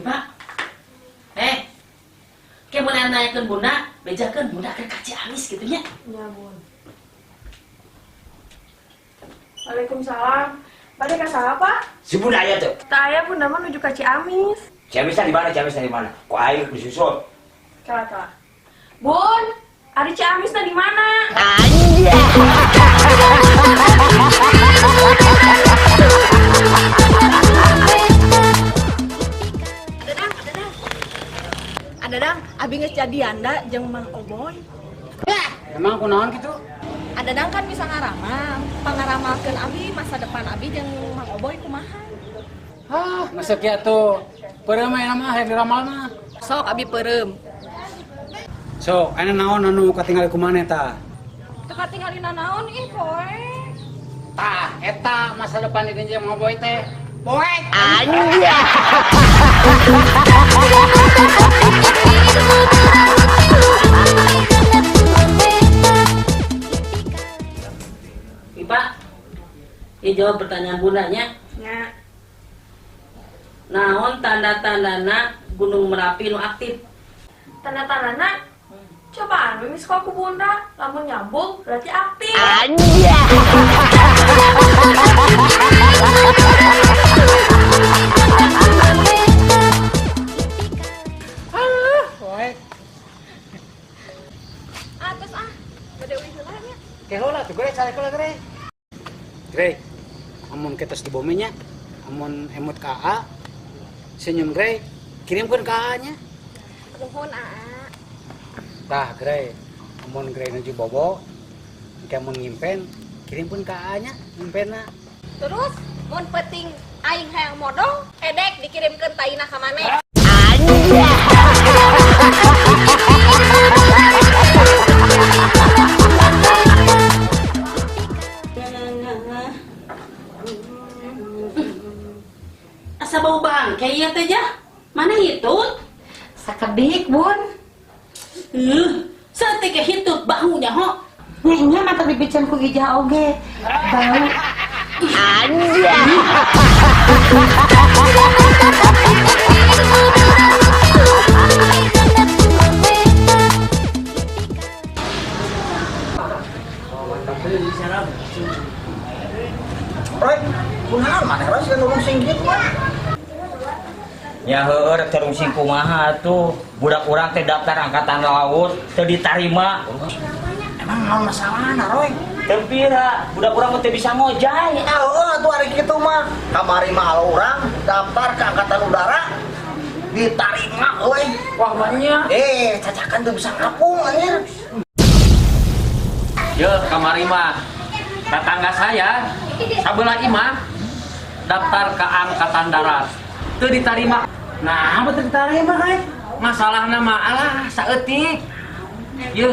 Pak. Eh. Kayak mun nanyakeun Bunda, bejakeun Bunda ke ka Ciamis gitu nya. Ya, Bun. Waalaikumsalam. Bade ka saha, Pak? Si Bunda aya tuh. Teu aya, Bunda mah nuju ka Ciamis. Ciamisna di mana? Ciamisna di mana? Ku aing disusul. Kala kala. Bun, ari Ciamisna di mana? Anjay. Adadang, adadang. Adadang, abi geus jadian da jeung Mang Oboy. Emang kunaon gitu? Adadang kan bisa ngaramal, pangaramalkeun abi masa depan abi jeung Mang Oboy kumaha. Hah, geus kieu tuh. Peureum aya mah hayang diramal mah. Sok abi peureum. Sok, aya naon anu katingali ku maneh tah? Teu katingali naon ih poe. Tah, eta masa depan di jeung Mang Oboy teh. Poek. Anjay. Ipa, ini jawab pertanyaan Bundanya. Nya. Naon tanda-tandana Gunung Merapi nu aktif? Tanda-tandana? Cobaan we miss ku Bunda, lamun nyambung berarti aktif. Anjay. Aduh, poek. Atos ah, bade uih heula nya. Ke heula tuh gere cari heula gere. Gere, amun kita di bumi nya, amun emut ka A, senyum gere, kirimkeun ka A nya. Nuhun Aa. Tah gere, amun gere nuju bobo, engke amun ngimpen, kirimkeun ka A nya, ngimpenna. Terus mun penting aing hayang modong, edek dikirimkeun taina ka maneh. Anjay. Asa bau bangke ieu teh jah? Mana hitut? Sakedik, Bun. Saeutik ge hitut baunya ho. Nya mah dipiceun ku Ijah oge. Bau. Anjay. Roy, kunaon maneh Roy sieun nurung kieu mah? Ya heueuh rek terungsing kumaha atuh. Budak urang teh daftar angkatan laut teu ditarima. Emang naon masalahna Roy? Teu pira, budak urang mah teu bisa ngojay. Ah heueuh atuh ari kitu mah. Kamari mah alo urang daftar ke angkatan udara ditarima euy. Wah, banyak. Cacakan teu bisa ngapung anjir. Ye, kamari mah tetangga saya sabelah imah daftar ke angkatan darat teu ditarima. Nah, apa teu ditarima kae? Masalahna mah alah saeutik. Ye,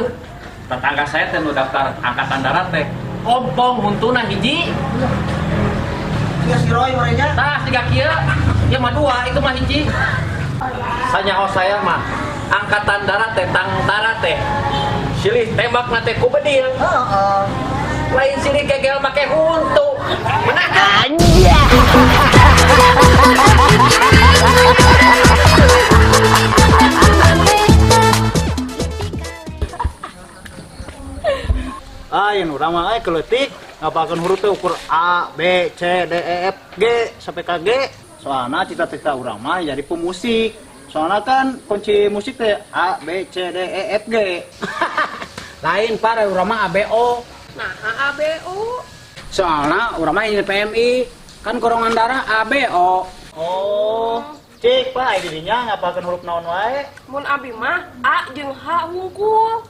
tetangga saya teh nu daftar angkatan darat teh ompong huntuna hiji. Siga si Roy merenya. Tah siga kieu, ieu mah dua, itu mah hiji. Sanyaho saya mah angkatan darat teh tangtara teh silih tembak na teh ku bedil. Heeh. Lain silih kegel make huntu. Menang. Anjay. Ah, yang urang mah euy keleutik ngapalkeun huruf teh ukur A, B, C, D, E, F, G sampai K G. Soalna cita-cita urang mah jadi pemusik. Soalna kan kunci musik teh A, B, C, D, E, F, G. Lain par urang mah A B O. Nah, A B O. Soalna urang mah ini PMI, kan golongan darah A B O. Oh, cik Pak, dirinya ngapalkeun huruf naon wae? Mun abi mah A jeung H hungkul.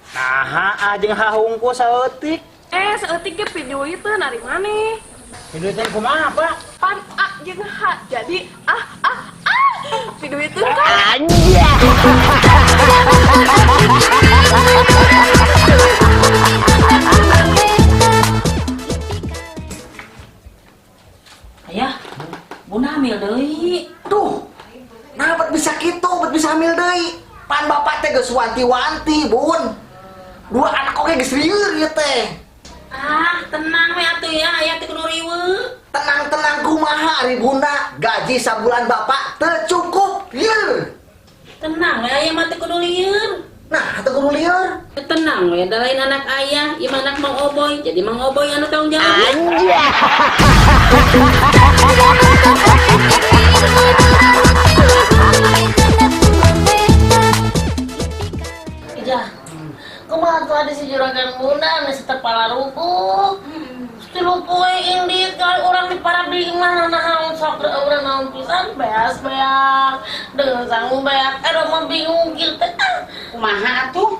Nah, A jeung H hungkul saeutik. Saeutik ge video itu nari maneh. Video teh kumaha, Pak? Pan A jeung H jadi A A A. Video itu kan. Anjay. Ayah, Bunda hamil deui. Duh. Nah, bet bisa kitu, bet bisa hamil deui. Pan bapak teh geus wanti-wanti, Bun. Dua anak oge geus lieur ieu teh. Ah, tenang we atuh ya, aya teh kudu riweuh. Tenang-tenang kumaha ari Bunda, gaji sabulan bapak teu cukup. Tenang we aya mah teu kudu lieur. Nah, teu kudu lieur. Tenang we, da lain anak ayah, ieu mah anak Mang Oboy. Jadi Mang Oboy anu tanggung jawab. Ijah, kumaha tuh ada si juragan bunda nu setepala rukuh. Tilu poe indit kali urang di parabdi imah naon sok urang naon pisan beas-beak dengan sangu beak aduh mah bingung kieu teh. Kumaha atuh?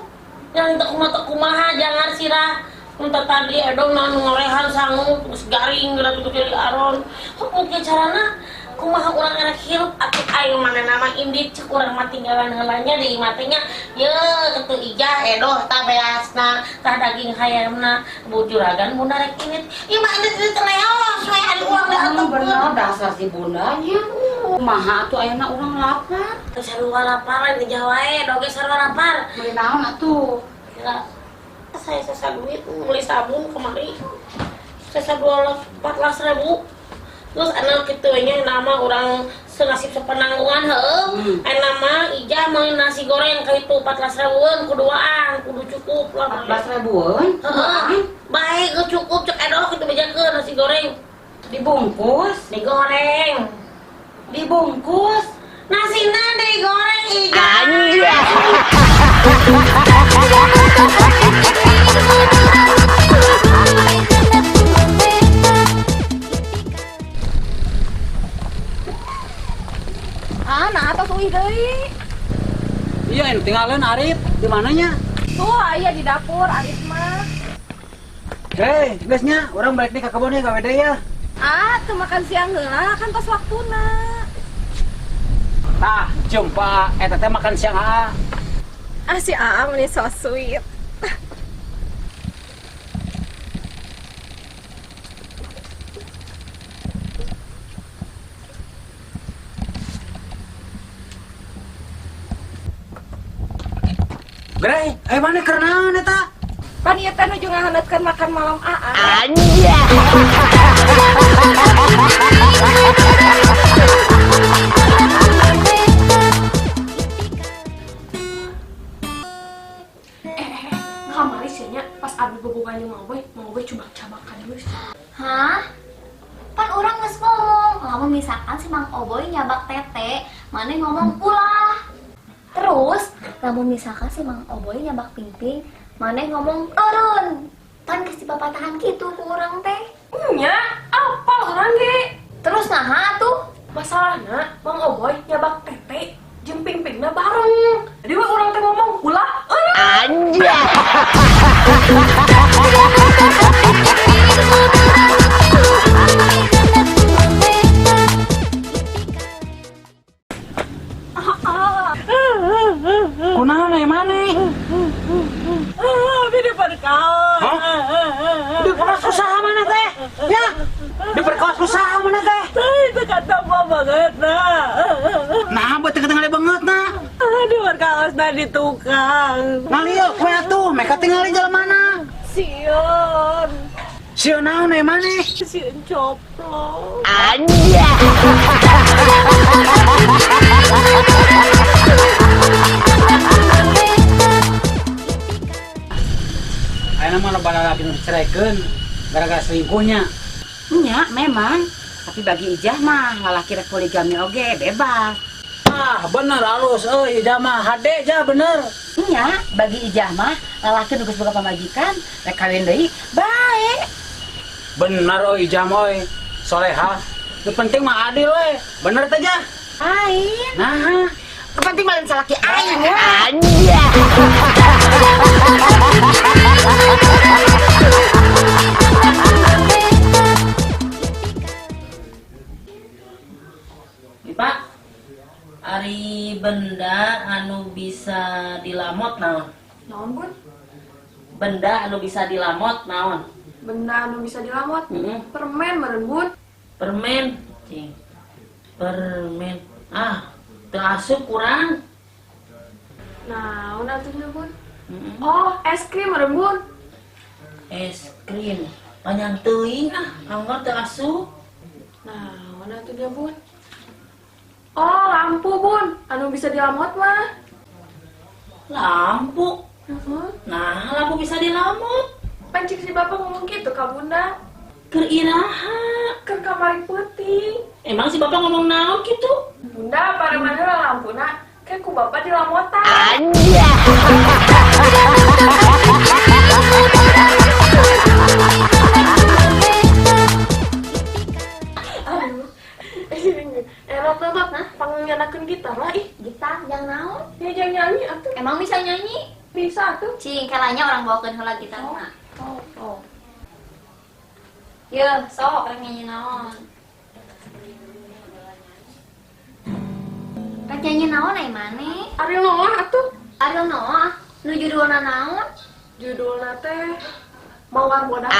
Yang teu kumaha kumaha jangan sirah. Entah tadi edong naon ngorehan sangu geus garing geura tuh jadi aron. Mungkin carana kumaha urang erek hirup atuh aing manehna mah indit cek urang mah tinggalan heula nya di imah teh nya. Ye kitu Ijah edoh tah beasna tah daging hayamna bu juragan bunda rek indit. Ieu mah indit teh leos we ari urang da atuh. Bener dasar si bundanya. Kumaha atuh ayeuna urang lapar? Teu sarua lapar Ijah wae doge sarua lapar. Meuli naon atuh? Kira saya sesa duit beli sabun kemari. Sesa 14.000. Terus anak kitu nya nama orang senasib sepenanggungan heueuh. Aya nama Ijah meuli nasi goreng ka itu 14.000-eun kuduaan kudu cukup lah. 14.000-eun? Heeh. Bae geus cukup cek edoh kitu bejakeun nasi goreng. Dibungkus, digoreng. Dibungkus. Nasina digoreng Ijah. Ah, nah atas uih deui. Iya, anu tinggalin Arif di mananya? Tuh, aya di dapur Arif mah. Hei, geus nya, urang balik deui ka kebon ya gawe deui ya. Ah, teu makan siang heula kan tos waktuna. Tah, jumpa eta teh makan siang aa. Ah, si Aa meni so sweet. Grey, mana keur naon eta? Pan ieu teh nuju ngahaneutkeun makan malam Aa. Anjay. Kamari sih nya pas abi bobogan jeung Mang Oboy cubak-cabakan geus. Hah? Pan urang geus ngomong, lamun misalkan si Mang Oboy nyabak tete, maneh ngomong ulah. Terus, lamun misalkan si Mang Oboy nyabak pingping, maneh ngomong eureun. Pan geus dipapatahan kitu ku urang teh. Nya, apal urang ge. Terus naha atuh? Masalahna Mang Oboy nyabak tete jeung pingpingna bareng. Jadi we urang teh ngomong ulah eureun. Anjay. Kunaon aya maneh? Abi diperkaos. Hah? Diperkaos usaha mana teh? Ya, diperkaos usaha mana teh? Itu kata banget nah. Nah, buat tengah-tengah banget nah. Diperkaos nah di tukang. Ngalieu we atuh, mereka tinggalin jalan mana? Sieun. Sieun naon aya maneh? Sieun coplok. Anjay. Ayeuna mah loba lalaki nu diceraikeun gara-gara selingkuhnya. Nya memang, tapi bagi Ijah mah lalaki rek poligami oge bebas. Ah, bener halus euy Ijah mah hade jah bener. Nya, bagi Ijah mah lalaki nu geus boga pamajikan rek kawin deui bae. Bener euy Ijah mah euy. Solehah. Nu penting mah adil we. Bener teh Jah? Aing. Nah, nu penting mah lain salaki aing ya. Anjay. Pak, ari benda anu bisa dilamot naon? Naon, Bun? Benda anu bisa dilamot naon? Benda anu bisa dilamot? Permen meureun, Bun. Permen, cing. Permen. Ah, teu asup kurang. Naon atuh nya, Bun? Oh, es krim meureun, Bun. Es krim. Panjang teuing ah, anggar teu asup. Naon atuh nya, Bun? Oh, lampu, Bun. Anu Nu bisa dilamot mah. Lampu. Heeh. Nah, lampu bisa dilamot. Pan cik si bapak ngomong gitu ka Bunda. Keur iraha. Keur kamari peuting. Emang si bapak ngomong naon gitu? Bunda, pareman heula lampuna. Kayak ku bapak dilamotan. Aduh. Elok banget, nah, pangyanakeun gitar lah ih. Gitar jang naon? Ya jangan nyanyi atuh. Emang bisa nyanyi? Bisa atuh. Cing, kalanya urang bawakeun heula gitarna. Oh, oh. Yeuh, sok rek nyanyi naon? Rek nyanyi naon ai maneh? Ariel Noah atuh. Ariel Noah, nu judulna naon? Judulna teh Mawar Bodas.